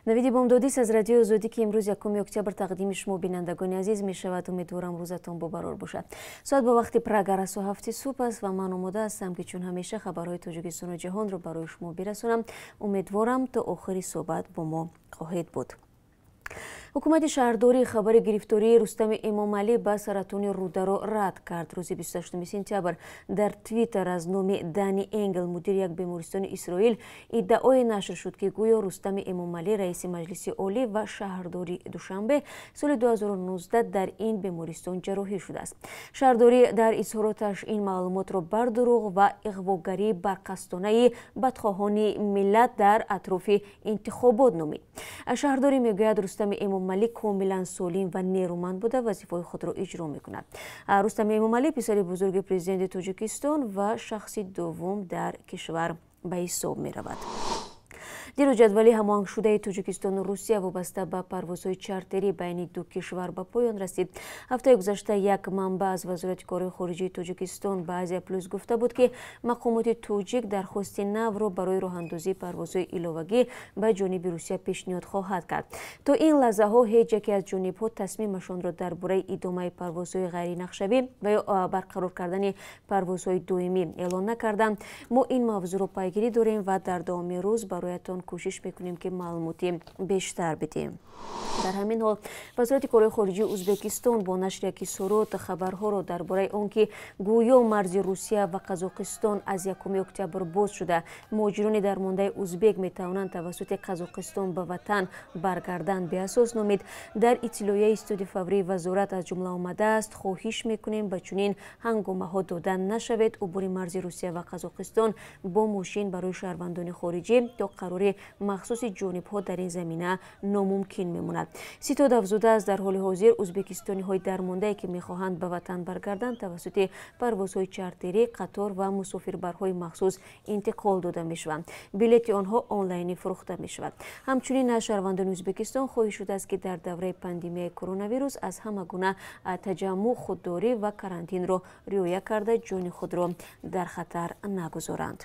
Навиди бомдодист аз Радиои Озодӣ, ки имрӯз 1 октябр тақдими шумо, бинандагони азиз, мешавад. Умедворам, рӯзатон бобарор бошад. Соат ба вақти Прага расо 7 субҳ аст ва ман омода ҳастам, ки чун ҳамеша хабарҳои Тоҷикистону ҷаҳонро барои шумо бирасонам. Умедворам, то охири суҳбат бо мо хоҳед буд. Ҳукумати шаҳрдорӣ хабари гирифтории Рустами Эмомалӣ ба саратони рӯдаро рад кард. Рӯзи 28 сентябр дар Твиттер аз номи Дани Энгел, мудири як бемористони Исроил, иддаое нашр шуд, ки гӯё Рустами Эмомалӣ, раиси Маҷлиси Олӣ ва шаҳрдори Душанбе, соли 2019 дар ин бемористон ҷарроҳӣ шудааст. Шаҳрдорӣ дар изҳороташ ин маълумотро бардурӯғ ва иғвогарии барқастонаи бадхоҳони миллат дар атрофи интихобот номид. Шаҳрдорӣ мегӯяд, Рустами Эмомалӣ комилан солим ва нерӯманд буда, вазифаҳои худро иҷро мекунад. Рустами Эмомалӣ писари бузурги президенти Тоҷикистон ва шахси дуввум дар кишвар ба ҳисоб меравад. Дирӯз ҷадвали ҳамоҳангшудаи Тоҷикистону Русия вобаста ба парвозҳои чартерӣ байни ду кишвар ба поён расид. Ҳафтаи гузашта як манбаъ аз Вазорати корҳои хориҷии Тоҷикистон ба Азия Плюс гуфта буд, ки мақомоти тоҷик дархости навро барои роҳандозии парвозҳои иловагӣ ба ҷониби Русия пешниҳод хоҳад кард. То ин лаҳзаҳо ҳеҷ яке аз ҷонибҳо тасмимашонро дар бораи идомаи парвозҳои ғайринақшавӣ ва ё барқарор кардани парвозҳои доимӣ эълон накарданд. Мо ин мавзӯъро пайгирӣ дорем ва дар давоми рӯз бароятон кӯшиш мекунем, ки маълумоти бештар бидиҳем. Дар ҳамин ҳол Вазорати корҳои хориҷии Ӯзбекистон бо нашри як изҳорот хабарҳоро дар бораи он ки гӯё марзи Русия ва Қазоқистон аз 1 октябр боз шуда, муҳоҷирони дармондаи узбек метавонанд тавассути Қазоқистон ба ватан баргарданд, беасос номид. Дар иттилоияи истоди фаврии вазорат аз ҷумла омадааст: «Хоҳиш мекунем, ба чунин ҳангомаҳо дода нашавед. Убури марзи Русия ва Қазоқистон бо мошин барои шаҳрвандони хориҷӣ то қарори махсуси ҷонибҳо дар ин замина номумкин мемонад». Ситод афзудааст, дар ҳоли ҳозир ӯзбекистониҳои дармондае, ки мехоҳанд ба ватан баргарданд, тавассути парвозҳои чартерӣ, қатор ва мусофирбарҳои махсус интиқол дода мешаванд. Билети онҳо онлайнӣ фурӯхта мешавад. Ҳамчунин аз шаҳрвандони Ӯзбекистон хоҳиш шудааст, ки дар давраи пандемияи коронавирус аз ҳама гуна таҷаммуъ худдорӣ ва карантинро риоя карда, ҷони худро дар хатар нагузоранд.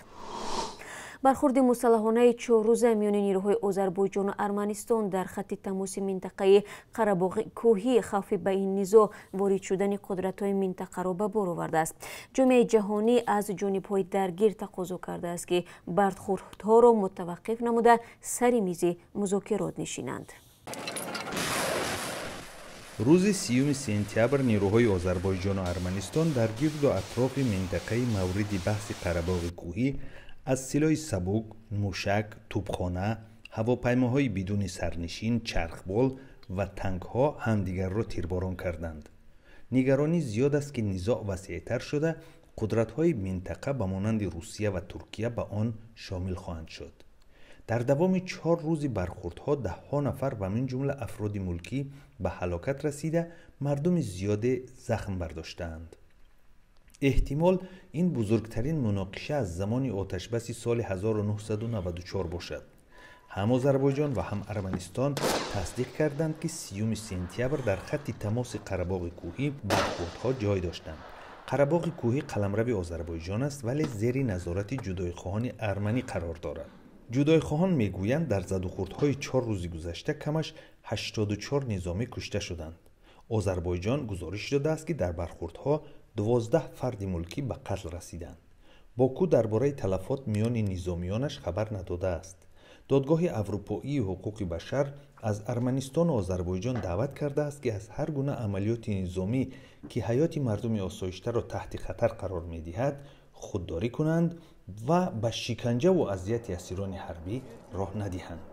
Бархурди мусаллаҳонаи чоррӯза миёни нирӯҳои Озарбойҷону Арманистон дар хатти тамоси минтақаи Қарабоғи кӯҳӣ хавфи ба ин низоъ ворид шудани қудратҳои минтақаро ба бор овардааст. Ҷомеаи ҷаҳонӣ аз ҷонибҳои даргир тақозо кардааст, ки бархурдҳоро мутаваққиф намуда, сари мизи музокирот нишинанд. Рӯзи 30 сентябр нирӯҳои Озарбойҷону Арманистон дар гирду атрофи минтақаи мавриди баҳси Қарабоғи кӯҳӣ аз силоҳи сабук, мушак, тӯбхона, ҳавопаймоҳои бидуни сарнишин, чархбол ва танкҳо ҳамдигарро тирборон карданд. Нигаронӣ зиёд аст, ки низоъ васеътар шуда, қудратҳои минтақа ба монанди Русия ва Туркия ба он шомил хоҳанд шуд. Дар давоми 4 рӯзи бархурдҳо даҳҳо нафар ва мин ҷумла афроди мулкӣ ба ҳалокат расида, мардуми зиёде захм бардоштаанд. Эҳтимол, ин бузургтарин муноқиша аз замони оташбаси соли 1994 бошад. Ҳам Озарбойҷон ва ҳам Арманистон тасдиқ карданд, ки 30 сентябр дар хатти тамоси Қарабоғи кӯҳӣ бархурдҳо ҷой доштанд. Қарабоғи кӯҳӣ қаламрави Озарбойҷон аст, вале зери назорати ҷудоихоҳони арманӣ қарор дорад. Ҷудоихоҳон мегӯянд, дар задухӯрдҳои 4 рӯзи гузашта камаш 84 низомӣ кушта шуданд. Озарбойҷон гузориш додааст, ки дар бархурдҳо 12 фарди мулкӣ ба қатл расиданд. Боку дар бораи талафот миёни низомиёнаш хабар надодааст. Додгоҳи Аврупоии ҳуқуқи башар аз Арманистону Озарбойҷон даъват кардааст, ки аз ҳар гуна амалиёти низомӣ, ки ҳаёти мардуми осоиштаро таҳти хатар қарор медиҳад, худдорӣ кунанд ва ба шиканҷаву азияти асирони ҳарбӣ роҳ надиҳанд.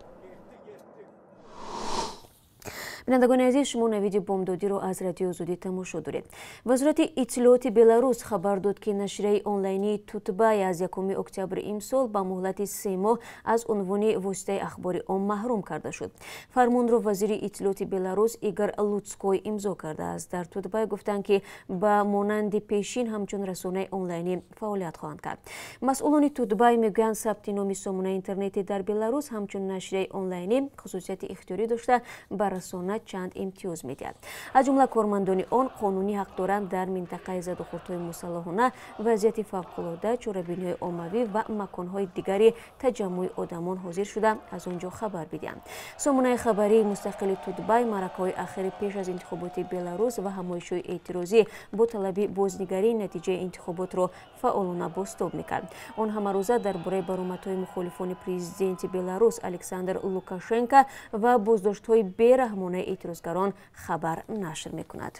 Бинандагони азиз, шумо навиди бомдодиро аз Радиои Озодӣ тамошо доред. Вазорати иттилооти Беларус хабар дод, ки нашрияи онлайнии Тутбай аз 1 октябри имсол ба муҳлати 3 моҳ аз унвони воситаи ахбори ом маҳрум карда шуд. Фармонро вазири иттилооти Беларус Игор Луцкой имзо кардааст. Дар Тутбай гуфтанд, ки ба монанди пешин ҳамчун расонаи онлайнӣ фаъолият хоҳанд кард. Масъулони Тутбай мегӯянд, сабти номи сомонаи интернетӣ дар Беларус ҳамчун нашрияи онлайнӣ хусусияти ихтиёрӣ дошта, ба расона расона чанд имтиёз медиҳад. Аз ҷумла кормандони он қонунӣ ҳақ доранд дар минтақаи задухӯрдҳои мусаллаҳона, вазъияти фавқулода, чорабиниҳои оммавӣ ва маконҳои дигари таҷаммуи одамон ҳозир шуда аз он ҷо хабар бидиҳанд. Сомонаи хабарии мустақили Тутбай маъракаҳои ахири пеш аз интихоботи Беларус ва ҳамоишҳои эътирозӣ бо талаби бознигарии натиҷаи интихоботро фаъолона бозтоб мекард. Он ҳамарӯза дар бораи баромадҳои мухолифони президенти Беларус Александр Лукашенко ва боздоштҳои бераҳмонаи эътирозгарон хабар нашр мекунад.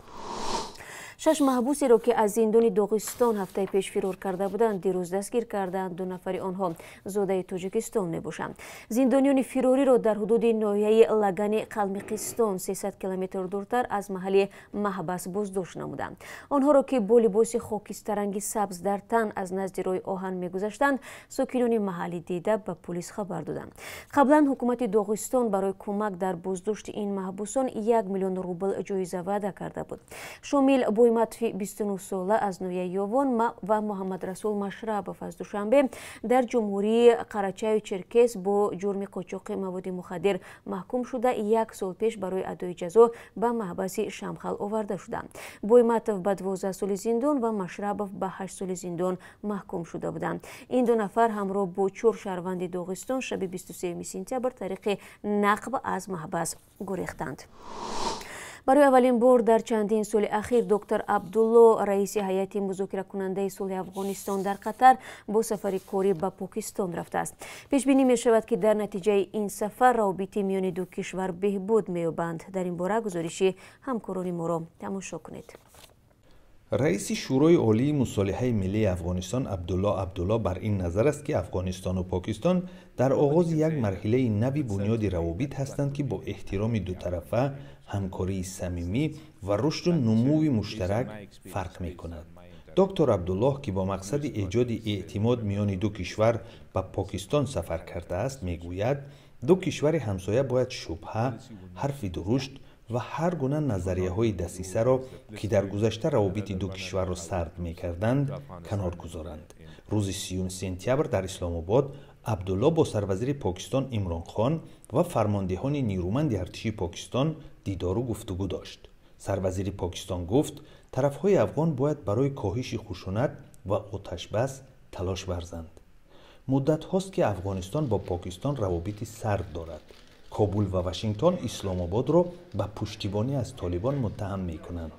Шаш маҳбусеро, ки аз зиндони Доғистон ҳафтаи пеш фирор карда буданд, дирӯз дастгир карданд. Ду нафари онҳо зодаи Тоҷикистон мебошанд. Зиндониёни фирориро дар ҳудуди ноҳияи Лагани Қалмиқистон 300 километр дуртар аз маҳалли маҳбас боздошт намуданд. Онҳоро, ки бо либоси хокистаранги сабз дар тан аз назди роҳи оҳан мегузаштанд, сокинони маҳаллӣ дида ба пулис хабар доданд. Қаблан ҳукумати Доғистон барои кӯмак дар боздошти ин маҳбусон 1 миллион рубл ҷоиза ваъда карда буд. Шомил Бойматови 29 сола аз ноҳияи Ёвон ва Муҳаммадрасул Машрабов аз Душанбе дар ҷумҳурии Қарачаю Черкес бо ҷурми қочоқи маводи мухаддир маҳкум шуда, як сол пеш барои адои ҷазо ба маҳбаси Шамхал оварда шуданд. Бойматов ба 12 соли зиндон ва Машрабов ба 8 соли зиндон маҳкум шуда буданд. Ин ду нафар ҳамроҳ бо чор шаҳрванди Доғистон шаби 23 сентябр тариқи нақб аз маҳбас гурехтанд. Барои аввалин бор дар чандин соли ахир доктор Абдулло, раиси ҳайати музокиракунандаи сулҳи Афғонистон дар Қатар, бо сафари корӣ ба Покистон рафтааст. Пешбинӣ мешавад, ки дар натиҷаи ин сафар равобити миёни ду кишвар беҳбуд меёбанд. Дар ин бора гузориши ҳамкорони моро тамошо кунед. Раиси Шӯрои Олии мусолиҳаи миллии Афғонистон Абдулло Абдулло бар ин назар аст, ки Афғонистону Покистон дар оғози як марҳилаи нави бунёди равобит ҳастанд, ки бо эҳтироми дутарафа, ҳамкории самимӣ ва рушду нумӯи муштарак фарқ мекунад. Доктор Абдуллоҳ, ки бо мақсади эҷоди эътимод миёни ду кишвар ба Покистон сафар кардааст, мегӯяд, ду кишвари ҳамсоя бояд шубҳа, ҳарфи дурушт ва ҳар гуна назарияҳои дасисаро, ки дар гузашта равобити ду кишварро сард мекарданд, канор гузоранд. Рӯзи 30 сентябр дар Исломобод Абдулло бо сарвазири Покистон Имрон Хон ва фармондеҳони нирӯманди артиши Покистон дидору гуфтугӯ дошт. Сарвазири Покистон гуфт, тарафҳои афғон бояд барои коҳиши хушунат ва оташбас талош варзанд. Муддатҳост, ки Афғонистон бо Покистон равобити сард дорад. Кобул ва Вашингтон Исломободро ба пуштибонӣ аз Толибон муттаҳам мекунанд.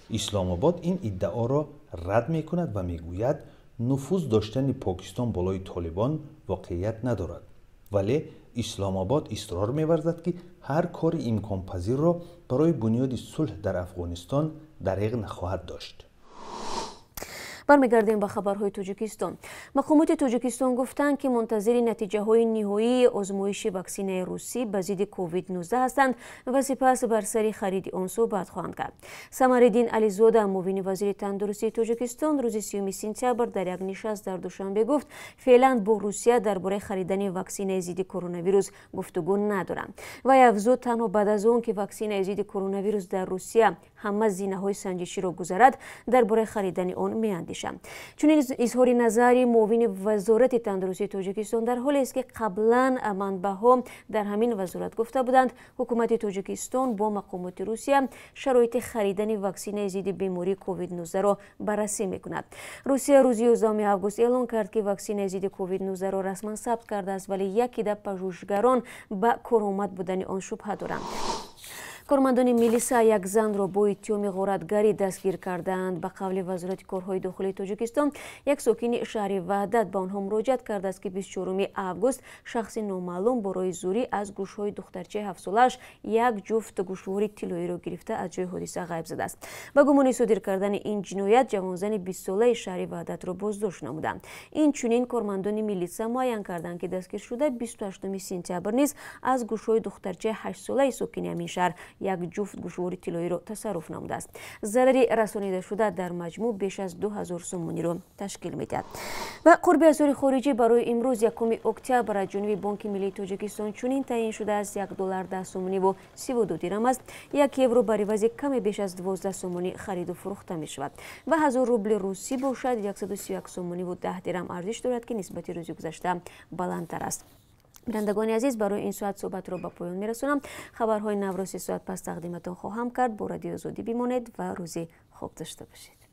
Исломобод ин иддаоро рад мекунад ва мегӯяд, нуфуз доштани Покистон болои Толибон воқеият надорад. Вале Исломобод исрор меварзад, ки ҳар кори имконпазирро барои бунёди сулҳ дар Афғонистон дареғ нахоҳад дошт. Бармегардем ба хабарҳои Тоҷикистон. Мақомоти Тоҷикистон гуфтанд, ки мунтазири натиҷаҳои ниҳоии озмоиши ваксинаи русӣ ба зидди COVID-19 ҳастанд ва сипас бар сари хариди он суҳбат хоҳанд кард. Самариддин Ализода, муовини вазири тандурустии Тоҷикистон, рӯзи 30 сентябр дар як нишаст дар Душанбе гуфт, феълан бо Русия дар бораи харидани ваксинаи зидди коронавирус гуфтугӯ надоранд. Вай афзуд, танҳо баъд аз он ки ваксинаи зидди коронавирус дар Русия ҳама зинаҳои санҷиширо гузарад, дар бораи харидани он меандешанд. Чунин изҳори назари муовини вазорати тандурустии Тоҷикистон дар ҳолест, ки қаблан манбаъҳо дар ҳамин вазорат гуфта буданд, ҳукумати Тоҷикистон бо мақомоти Русия шароити харидани ваксинаи зидди бемории COVID-19-ро баррасӣ мекунад. Русия рӯзи 11 август эълон кард, ки ваксинаи зидди COVID-19-ро расман сабт кардааст, вале якида пажӯҳишгарон ба коромад будани он шубҳа доранд. Кормандони милиса як занро бо иттиҳоми ғоратгарӣ дастгир кардаанд. Ба қавли Вазорати корҳои дохилии Тоҷикистон, як сокини шаҳри Ваҳдат ба онҳо муроҷиат кардааст, ки 24 август шахси номаълум бо роҳи зӯрӣ аз гӯшҳои духтарчаи ҳафтсолааш як ҷуфт гӯшвори тиллоиро гирифта аз ҷои ҳодиса ғайб задааст. Ба гумони содир кардани ин ҷиноят ҷавонзани 20-солаи шаҳри Ваҳдатро боздошт намуданд. Инчунин кормандони милиса муайян карданд, ки дастгиршуда 28 сентябр низ аз гӯшҳои духтарчаи ҳаштсолаи сокини ҳамин шаҳр як ҷуфт гӯшвори тиллоиро тасарруф намудааст. Зарари расонидашуда дар маҷмӯъ беш аз 2000 сомониро ташкил медиҳад. Ва қурби асъори хориҷӣ барои имрӯз 1 октябр аз ҷониби Бонки Миллии Тоҷикистон чунин таъин шудааст: 1 доллар 10 сомонӣ ва 32 дирам аст, 1 евро бар ивази каме беш аз 12 сомонӣ хариду фурӯхта мешавад ва 1000 рубли русӣ бошад 131 сомонӣ ва 10 дирам арзиш дорад, ки нисбати рӯзи гузашта баландтар аст. Бинандагони азиз, барои ин соат суҳбатро ба поён мерасонам. Хабарҳои навро 3 соат пас тақдиматон хоҳам кард. Бо Радиои Озодӣ бимонед ва рӯзи хуб дошта бошед.